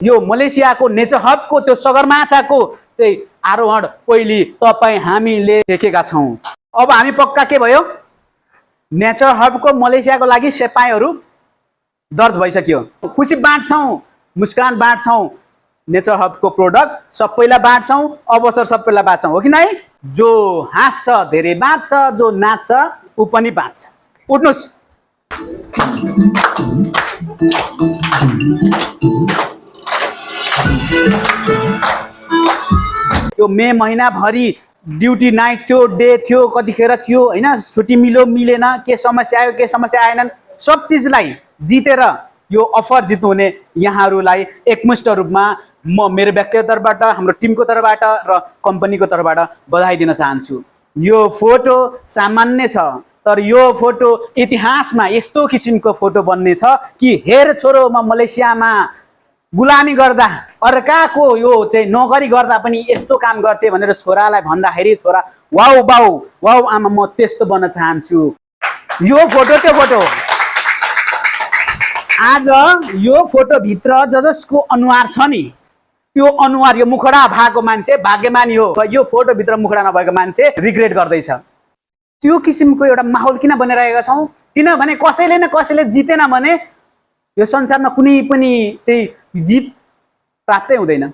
यो मलेसियाको नेचर हबको त्यो सगरमाथाको चाहिँ आरोहण पहिले तपाईँ हामीले देखेका छौँ। अब हामी पक्का के भयो, नेचर हबको मलेसियाको लागि सेपाईहरू दर्ज भइसक्यो। खुसी बाँड्छौँ, मुस्कान बाँड्छौँ, नेचर हबको प्रोडक्ट सबैलाई बाँड्छौँ, अवसर सबैलाई बाँड्छौँ, हो कि नै? जो हाँस्छ धेरै बाँच्छ, जो नाच्छ ऊ पनि बाँच्छ। उठ्नुहोस्। यो मे महिनाभरि ड्युटी नाइट थियो, डे थियो, कतिखेर थियो होइन, छुट्टी मिल्यो मिलेन, के समस्या आयो के समस्या आएनन्, सब चिजलाई जितेर यो अफर जित्नुहुने यहाँहरूलाई एकमुष्ट रूपमा म मेरो व्यक्तिगत तर्फबाट, हाम्रो टिमको तर्फबाट र कम्पनीको तर्फबाट बधाई दिन चाहन्छु। यो फोटो सामान्य छ, तर यो फोटो इतिहासमा यस्तो किसिमको फोटो बन्ने छ कि हेर छोरो म मलेसियामा गुलामी गर्दा, अर्काको यो चाहिँ नोकरी गर्दा पनि यस्तो काम गर्थे भनेर छोरालाई भन्दाखेरि छोरा वाउ बाउ वाउ आमा म त्यस्तो बन्न चाहन्छु। यो फोटो त्यो फोटो आज यो फोटोभित्र जसको अनुहार छ नि, त्यो अनुहार यो मुखडा भएको मान्छे भाग्यमानी हो। यो फोटोभित्र मुखडा नभएको मान्छे रिग्रेट गर्दैछ। त्यो किसिमको एउटा माहौल किन बनिरहेका छौँ? किनभने कसैले न कसैले जितेन भने यो संसारमा कुनै पनि चाहिँ जित प्राप्तै हुँदैन।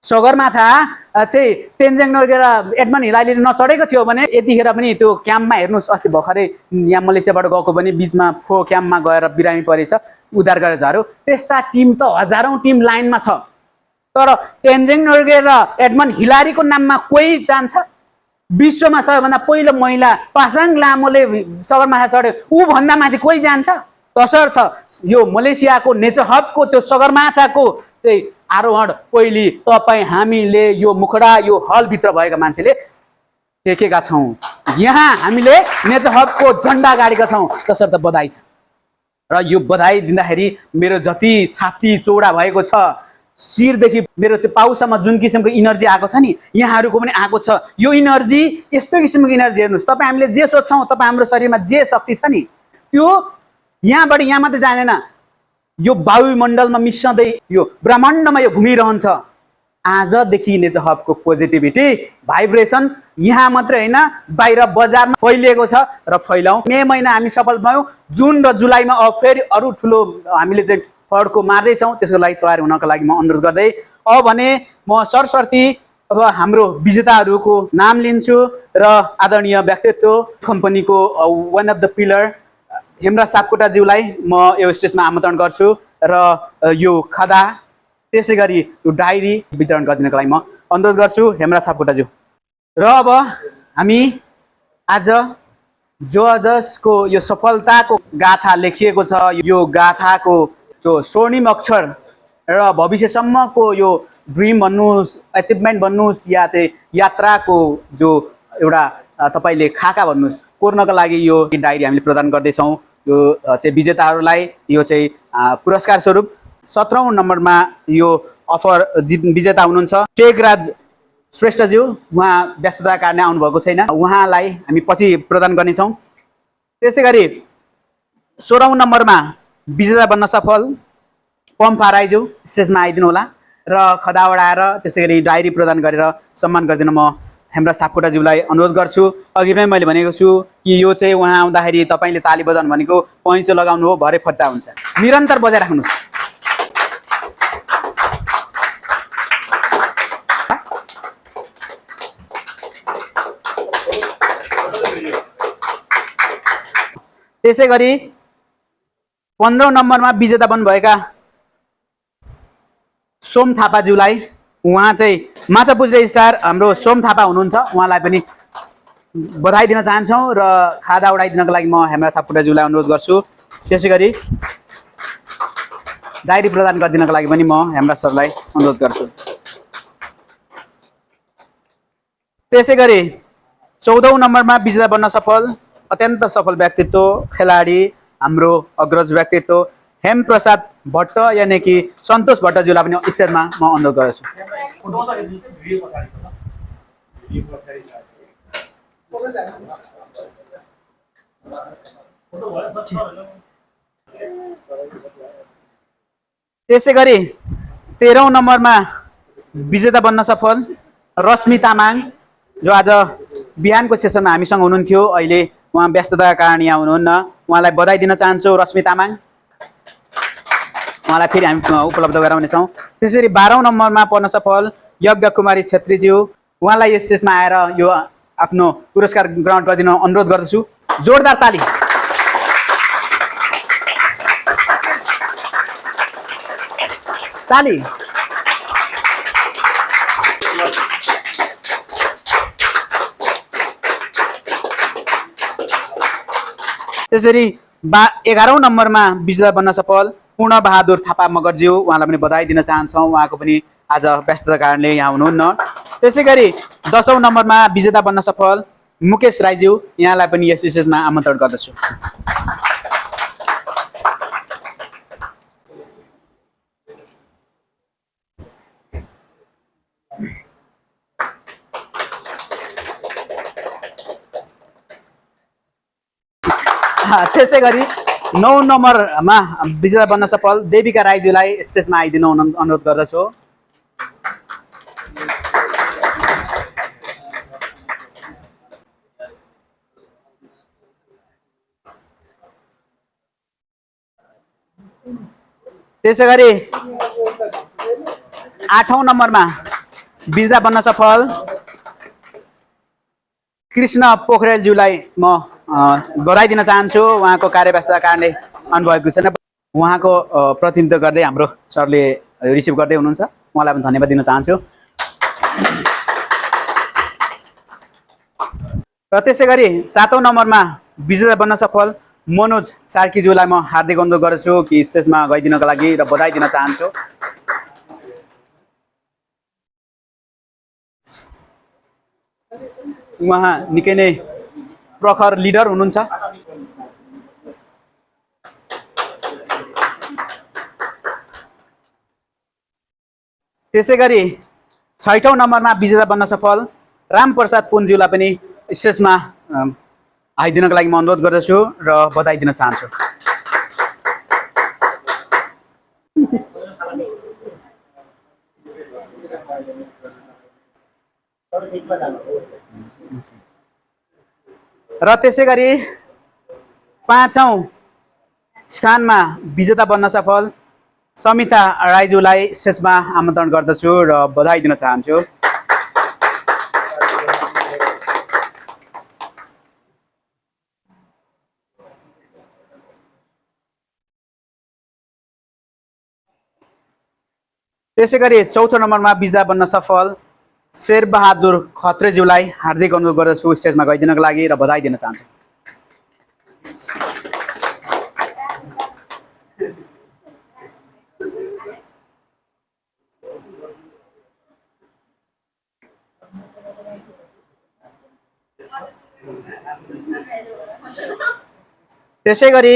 सगरमाथा चाहिँ तेन्जिङ नोर्गे र एडमन्ड हिलारीले नचढेको थियो भने यतिखेर पनि त्यो क्याम्पमा हेर्नुहोस्, अस्ति भर्खरै यहाँ मलेसियाबाट गएको पनि बिचमा फो क्याम्पमा गएर बिरामी परेछ, उद्धार गरेर झार्यो। त्यस्ता टिम त हजारौँ टिम लाइनमा छ, तर तेन्जिङ नोर्गे र एडमन्ड हिलारीको नाममा कोही जान्छ? विश्वमा सबैभन्दा पहिलो महिला पासाङ लामोले सगरमाथा चढ्यो, ऊ भन्दा माथि कोही जान्छ? तसर्थ यो मलेसियाको नेचर हबको त्यो सगरमाथाको चाहिँ आरोहण पहिले तपाईँ हामीले यो मुखडा यो हलभित्र भएका मान्छेले देखेका छौँ। यहाँ हामीले नेचर हबको झन्डा गाडेका छौँ, तसर्थ बधाई छ। र यो बधाई दिँदाखेरि मेरो जति छाती चौडा भएको छ, शिरदेखि मेरो चाहिँ पाउसम्म जुन किसिमको इनर्जी आएको छ नि, यहाँहरूको पनि आएको छ। यो इनर्जी यस्तो किसिमको इनर्जी हेर्नुहोस्, तपाईँ हामीले जे सोच्छौँ, तपाईँ हाम्रो शरीरमा जे शक्ति छ नि, त्यो यहाँबाट यहाँ मात्रै जानेन, यो वायुमण्डलमा मिसाउँदै यो ब्रह्माण्डमा यो घुमिरहन्छ। आजदेखि नेचर हबको पोजिटिभिटी भाइब्रेसन यहाँ मात्रै होइन बाहिर बजारमा फैलिएको छ र फैलाउँ। मे महिना हामी सफल भयौँ, जुन र जुलाईमा अब फेरि अरू ठुलो हामीले चाहिँ फड्को मार्दैछौँ, त्यसको लागि तयार हुनको लागि म अनुरोध गर्दै अब भने म सरसर्ती अब हाम्रो विजेताहरूको नाम लिन्छु र आदरणीय व्यक्तित्व कम्पनीको one of the pillar Hemraj सापकोटाज्यूलाई म यो स्टेजमा आमन्त्रण गर्छु र यो खदा त्यसै गरी यो डायरी वितरण गरिदिनको लागि म अनुरोध गर्छु हेमराज सापकोटाज्यू। र अब हामी आज जसको यो सफलताको गाथा लेखिएको छ, यो गाथाको जो स्वर्णिम अक्षर र भविष्यसम्मको यो ड्रिम भन्नुहोस्, एचिभमेन्ट भन्नुहोस् या चाहिँ यात्राको जो एउटा तपाईँले खाका भन्नुहोस्, कोर्नको लागि यो डायरी हामीले प्रदान गर्दैछौँ। यो चाहिँ विजेताहरूलाई यो चाहिँ पुरस्कार स्वरूप 17औं नम्बरमा यो अफर विजेता हुनुहुन्छ टेकराज श्रेष्ठज्यू, उहाँ व्यस्तता कारणले आउनुभएको छैन, उहाँलाई हामी पछि प्रदान गर्नेछौँ। त्यसै गरी 16औं नम्बरमा विजेता बन्न सफल पम्फा राईज्यू स्टेजमा आइदिनु होला र खदा उडाएर त्यसै गरी डायरी प्रदान गरेर सम्मान गरिदिन म हेमराज सापकोटाज्यूलाई अनुरोध गर्छु। अघि नै मैले भनेको छु कि यो चाहिँ उहाँ आउँदाखेरि तपाईँले ताली बजाउनु भनेको पैँचो लगाउनु हो, भरे फट्टा हुन्छ, निरन्तर बजाइराख्नुहोस्। त्यसै गरी 15औं नम्बरमा विजेता बन्नुभएका सोम थापाज्यूलाई, उहाँ चाहिँ माछापुज स्टार हाम्रो सोम थापा हुनुहुन्छ, उहाँलाई पनि बधाई दिन चाहन्छौँ र खादा उडाइदिनको लागि म हेमराज सापकोटाज्यूलाई अनुरोध गर्छु। त्यसै गरी डायरी प्रदान गरिदिनको लागि पनि म हेमराज सरलाई अनुरोध गर्छु। त्यसै गरी 14औं नम्बरमा विजेता बन्न सफल अत्यन्त सफल व्यक्तित्व खेलाडी हाम्रो अग्रज व्यक्तित्व हेमप्रसाद भट्ट यानि कि सन्तोष भट्टज्यूलाई पनि स्टेजमा म अनुरोध गर्छु। त्यसै गरी 13औं नम्बरमा विजेता बन्न सफल रश्मि तामाङ, जो आज बिहानको सेसनमा हामीसँग हुनुहुन्थ्यो, अहिले उहाँ व्यस्तताका कारण यहाँ हुनुहुन्न। उहाँलाई बधाई दिन चाहन्छु रश्मि तामाङ। उहाँलाई फेरि हामी उपलब्ध गराउनेछौँ। त्यसरी 12औं नम्बरमा पर्न सफल यज्ञ कुमारी छेत्रीज्यू, उहाँलाई यस स्टेजमा आएर यो आफ्नो पुरस्कार ग्रहण गरिदिन अनुरोध गर्दछु। जोरदार ताली। ताली। त्यसरी 11औं नम्बरमा विजेता बन्न सफल पूर्ण बहादुर थापा मगरज्यू, उहाँलाई पनि बधाई दिन चाहन्छौँ। उहाँको पनि आज व्यस्तता कारणले यहाँ हुनुहुन्न। त्यसै गरी 10औं नम्बरमा विजेता बन्न सफल मुकेश राईज्यू, यहाँलाई पनि यस स्टेजमा आमन्त्रण गर्दछु। त्यसै गरी 9 नम्बरमा विजेता बन्न सफल देविका राईज्यूलाई स्टेजमा आइदिन अनुरोध गर्दछु। त्यसै गरी 8औं नम्बरमा विजेता बन्न सफल कृष्ण पोखरेलज्यूलाई म बधाई दिन चाहन्छु। उहाँको कार्यव्यस्तताका कारणले आउनुभएको छैन। उहाँको प्रतिनिधित्व गर्दै हाम्रो सरले रिसिभ गर्दै हुनुहुन्छ, उहाँलाई पनि धन्यवाद दिन चाहन्छु। र त्यसै गरी 7औं नम्बरमा विजेता बन्न सफल मनोज सार्कीज्यूलाई म हार्दिक अनुरोध गर्दछु कि स्टेजमा गइदिनको लागि र बधाई दिन चाहन्छु। उहाँ निकै नै प्रखर लिडर हुनुहुन्छ। त्यसै गरी 6औं नम्बरमा विजेता बन्न सफल रामप्रसाद पुनज्यूलाई पनि स्टेजमा आइदिनको लागि म अनुरोध गर्दछु र बधाई दिन चाहन्छु। र त्यसै गरी 5औं स्थानमा विजेता बन्न सफल समिता राईज्यूलाई स्टेजमा आमन्त्रण गर्दछु र बधाई दिन चाहन्छु। त्यसै गरी 4औं नम्बरमा विजेता बन्न सफल शेरबहादुर खत्रेज्यूलाई हार्दिक अनुरोध गर्दछु स्टेजमा गइदिनको लागि र बधाई दिन चाहन्छु। त्यसै गरी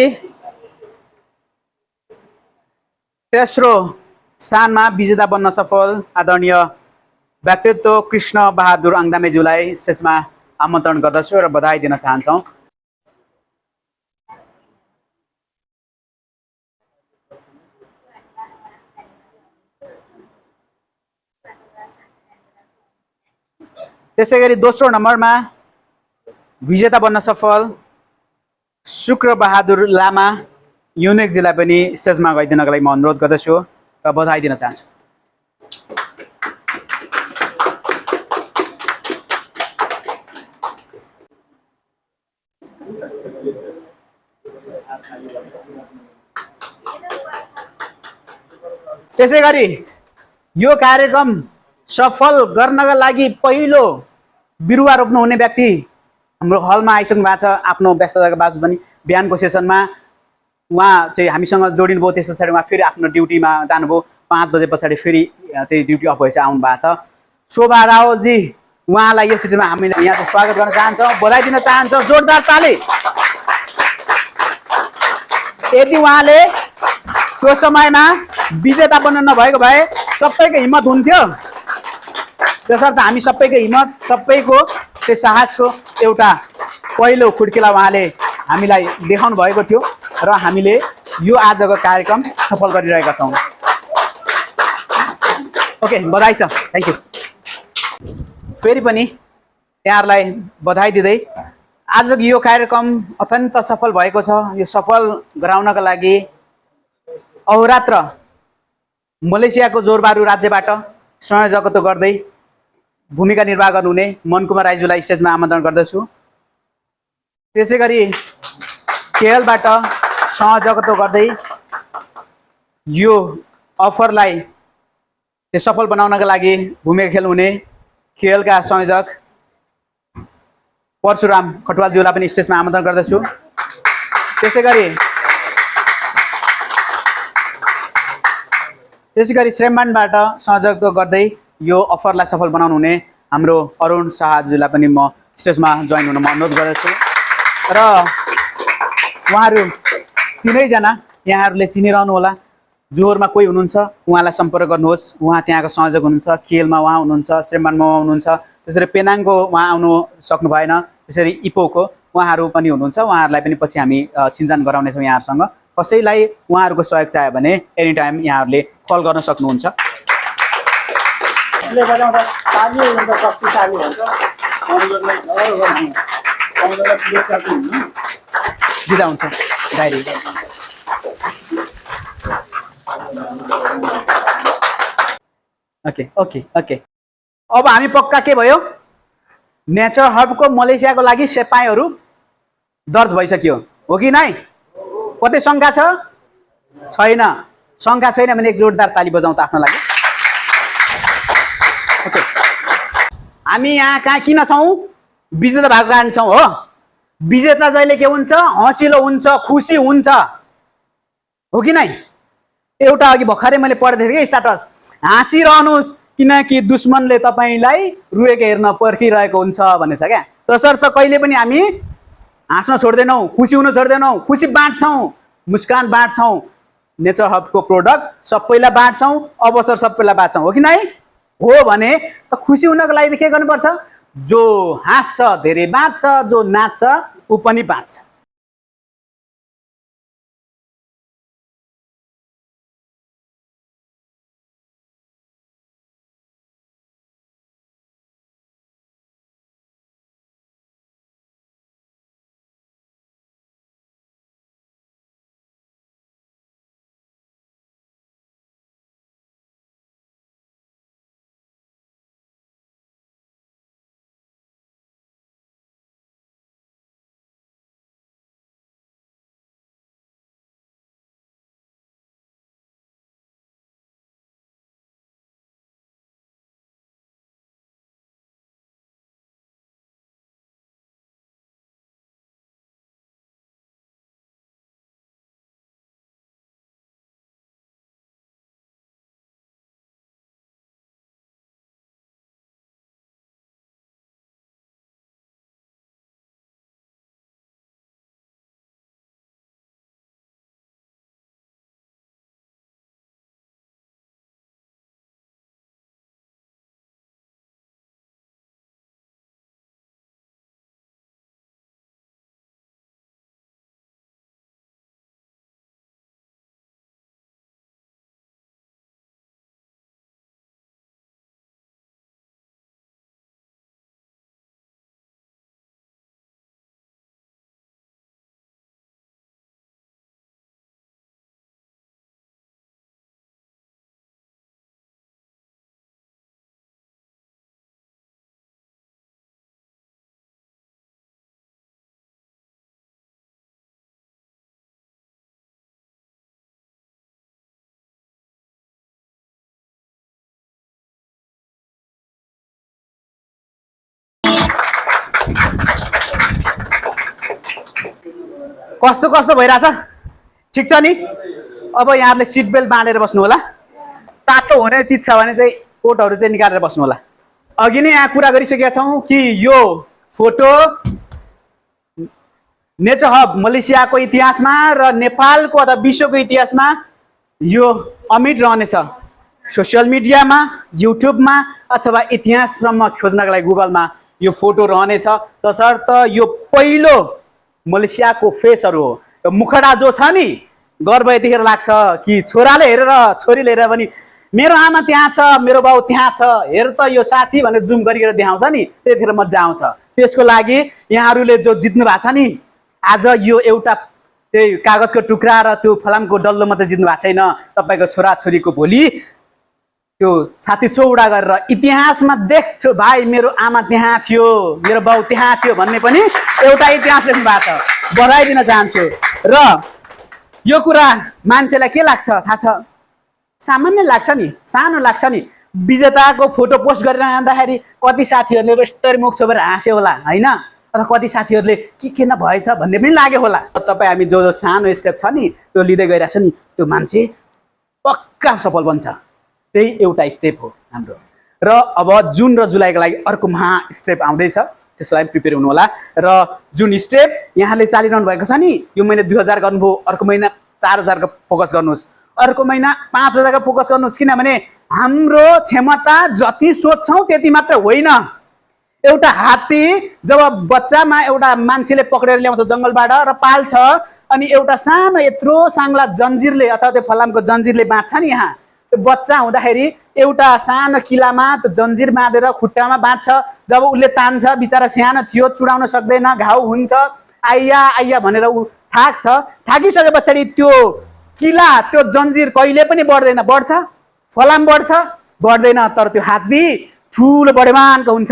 3रो स्थानमा विजेता बन्न सफल आदरणीय व्यक्तित्व कृष्ण बहादुर आङदामेज्यूलाई स्टेजमा आमन्त्रण गर्दछु र बधाई दिन चाहन्छौँ। त्यसै गरी 2रो नम्बरमा विजेता बन्न सफल शुक्र बहादुर लामा युनिकजीलाई पनि स्टेजमा गइदिनको लागि म अनुरोध गर्दछु र बधाई दिन चाहन्छु। त्यसै गरी यो कार्यक्रम सफल गर्नका लागि पहिलो बिरुवा रोप्नु हुने व्यक्ति हाम्रो हलमा आइसक्नु भएको छ। आफ्नो व्यस्तताको बावजुद पनि बिहानको सेसनमा उहाँ चाहिँ हामीसँग जोडिनुभयो। त्यस पछाडि उहाँ फेरि आफ्नो ड्युटीमा जानुभयो। 5 बजे पछाडि फेरि चाहिँ ड्युटी अफ भएपछि आउनु भएको छ। शोभा रावलजी, उहाँलाई यस स्टेजमा हामीले यहाँ चाहिँ स्वागत गर्न चाहन्छौँ, बधाई दिन चाहन्छौँ। जोरदार ताली। यदि उहाँले त्यो समयमा विजेता बन्न नभएको भए सबैको हिम्मत हुन्थ्यो। त्यसर्थ हामी सबैको हिम्मत, सबैको चाहिँ साहसको एउटा पहिलो खुड्किला उहाँले हामीलाई देखाउनु भएको थियो र हामीले यो आजको कार्यक्रम सफल गरिरहेका छौँ। ओके, बधाई छ, थ्याङ्क यू। फेरि पनि यहाँहरूलाई बधाई दिँदै आजको यो कार्यक्रम अत्यन्त सफल भएको छ। यो सफल गराउनका लागि अहोरात्र मलेसियाको जोरबारू राज्यबाट संयोजकत्व गर्दै भूमिका निर्वाह गर्नुहुने मनकुमार राईज्यूलाई स्टेजमा आमन्त्रण गर्दछु। त्यसै गरी केएलबाट संयोजकत्व गर्दै यो अफरलाई सफल बनाउनका लागि भूमिका खेल्नुहुने केएलका संयोजक परशुराम खटवालज्यूलाई पनि स्टेजमा आमन्त्रण गर्दछु। त्यसै गरी श्रेमानबाट संयोजकत्व गर्दै यो अफरलाई सफल बनाउनु हुने हाम्रो अरुण शाहज्यूलाई पनि म स्टेजमा जोइन हुन अनुरोध गर्दछु। र उहाँहरू तीनैजना यहाँहरूले चिनिरहनु होला। जोहोरमा कोही हुनुहुन्छ उहाँलाई सम्पर्क गर्नुहोस्, उहाँ त्यहाँको संयोजक हुनुहुन्छ। केएलमा उहाँ हुनुहुन्छ, श्रेमानमा उहाँ हुनुहुन्छ, त्यसरी पेनाङको उहाँ आउनु सक्नु भएन, त्यसरी इपोको उहाँहरू पनि हुनुहुन्छ। उहाँहरूलाई पनि पछि हामी चिन्जान गराउनेछौँ यहाँहरूसँग। कसैलाई उहाँहरूको सहयोग चाहियो भने एनी टाइम यहाँहरूले कल गर्न सक्नुहुन्छ। दिँदा हुन्छ डायरी। ओके ओके ओके, अब हामी पक्का के भयो, नेचर हबको मलेसियाको लागि सेपाईहरू दर्ज भइसक्यो, हो कि नै? कतै शङ्का छ? छैन। शङ्का छैन भने एक जोरदार ताली बजाउँ त आफ्नो लागि। ओके, हामी यहाँ कहाँ किन छौँ? विजेता भएको कारण छौँ हो। विजेता जहिले के हुन्छ? हँसिलो हुन्छ, खुसी हुन्छ, हो कि नै? एउटा अघि भर्खरै मैले पढेको थिएँ कि स्टाटस, हाँसिरहनुहोस् किनकि दुश्मनले तपाईँलाई रुएको हेर्न पर्खिरहेको हुन्छ भनेछ क्या। तसर्थ कहिले पनि हामी हाँस्न छोड्दैनौँ, खुसी हुन छोड्दैनौँ, खुसी बाँड्छौँ, मुस्कान बाँड्छौँ। नेचर हबको प्रोडक्ट सबैलाई बाँड्छौँ, अवसर सबैलाई बाँड्छौँ, हो कि नै? हो भने त खुसी हुनको लागि के गर्नुपर्छ? जो हाँस्छ धेरै बाँच्छ, जो नाच्छ ऊ पनि बाँच्छ। कस्तो कस्तो भइरहेछ? ठिक छ नि? अब यहाँहरूले सिट बेल्ट बाँधेर बस्नु होला। तातो हुने चिज छ भने चाहिँ कोटहरू चाहिँ निकालेर बस्नु होला। अघि नै यहाँ कुरा गरिसकेका छौँ कि यो फोटो नेचर हब मलेसियाको इतिहासमा र नेपालको अथवा विश्वको इतिहासमा यो अमिट रहनेछ। सोसियल मिडियामा, युट्युबमा अथवा इतिहाससम्म खोज्नका लागि गुगलमा यो फोटो रहनेछ। तसर्थ यो पहिलो मलेसियाको फेसहरू हो। यो मुखडा जो छ नि, गर्व यतिखेर लाग्छ कि छोराले हेरेर छोरीले हेरेर पनि मेरो आमा त्यहाँ छ, मेरो बाउ त्यहाँ छ, हेर त यो साथी भनेर जुम गरिएर देखाउँछ नि, त्यतिखेर मजा आउँछ। त्यसको लागि यहाँहरूले जो जित्नु भएको छ नि, आज यो एउटा त्यही कागजको टुक्रा र त्यो फलामको डल्लो मात्रै जित्नु भएको छैन। तपाईँको छोराछोरीको भोलि त्यो छाती चौडा गरेर इतिहासमा देख्छु भाइ मेरो आमा त्यहाँ थियो, मेरो बाउ त्यहाँ थियो भन्ने पनि एउटा इतिहास लेख्नु भएको छ। बधाई दिन चाहन्छु। र यो कुरा मान्छेलाई के लाग्छ थाहा छ? सामान्य लाग्छ नि, सानो लाग्छ नि। विजेताको फोटो पोस्ट गरेर जाँदाखेरि कति साथीहरूले यस्तरी मुख छोपेर हाँस्यो होला होइन, अथवा कति साथीहरूले के न भएछ भन्ने पनि लाग्यो होला। तपाईँ हामी जो सानो स्टेप छ नि त्यो लिँदै गइरहेको छ नि, त्यो मान्छे पक्का सफल बन्छ। त्यही एउटा स्टेप हो हाम्रो। र अब जुन र जुलाईको लागि अर्को महा स्टेप आउँदैछ, त्यसको लागि प्रिपेयर हुनु होला। र जुन स्टेप यहाँले चालिरहनु भएको छ नि, यो महिना 2000 गर्नुभयो, अर्को महिना 4000 को फोकस गर्नुहोस्, अर्को महिना 5000 को फोकस गर्नुहोस्। किनभने हाम्रो क्षमता जति सोच्छौँ त्यति मात्र होइन। एउटा हात्ती जब बच्चामा एउटा मान्छेले पक्रेर ल्याउँछ जङ्गलबाट र पाल्छ, अनि एउटा सानो यत्रो साङ्ला जन्जिरले अथवा त्यो फलामको जन्जिरले बाँध्छ नि, यहाँ त्यो बच्चा हुँदाखेरि एउटा सानो किलामा त्यो जन्जिर बाँधेर खुट्टामा बाँध्छ। जब उसले तान्छ, बिचरा सानो थियो, चुडाउन सक्दैन, घाउ हुन्छ, आइया आइया भनेर ऊ थाक्छ। थाकिसके पछाडि त्यो किला त्यो जन्जिर कहिले पनि बढ्दैन। बढ्छ? फलाम बढ्छ? बढ्दैन। तर त्यो हात्ती ठुलो बढेमानको हुन्छ।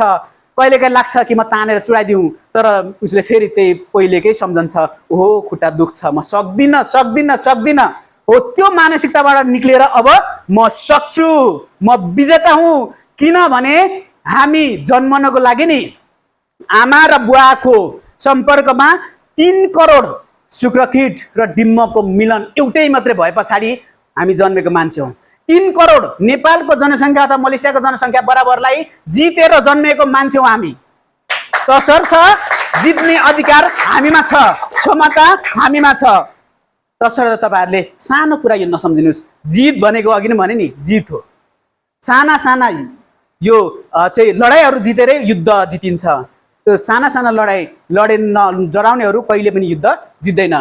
कहिलेकाहीँ लाग्छ कि म तानेर चुडाइदिउँ, तर उसले फेरि त्यही पहिलेकै सम्झन्छ, ओहो खुट्टा दुख्छ, म सक्दिनँ सक्दिनँ सक्दिनँ। हो त्यो मानसिकताबाट निक्लिएर अब म सक्छु, म विजेता हुँ। किनभने हामी जन्मनको लागि नि आमा र बुवाको सम्पर्कमा 3 करोड शुक्रकीट र डिम्बको मिलन एउटै मात्रै भए पछाडि हामी जन्मेको मान्छे हौँ। 3 करोड नेपालको जनसङ्ख्या अथवा मलेसियाको जनसङ्ख्या बराबरलाई जितेर जन्मेको मान्छे हौँ हामी। तसर्थ जित्ने अधिकार हामीमा छ, क्षमता हामीमा छ। तसर्थ तपाईँहरूले सानो कुरा यो नसम्झिनुहोस्। जित भनेको अघि नै भने नि जित हो। साना साना यो चाहिँ लडाइँहरू जितेरै युद्ध जितिन्छ। त्यो साना साना लडाइँ डराउनेहरू कहिले पनि युद्ध जित्दैन।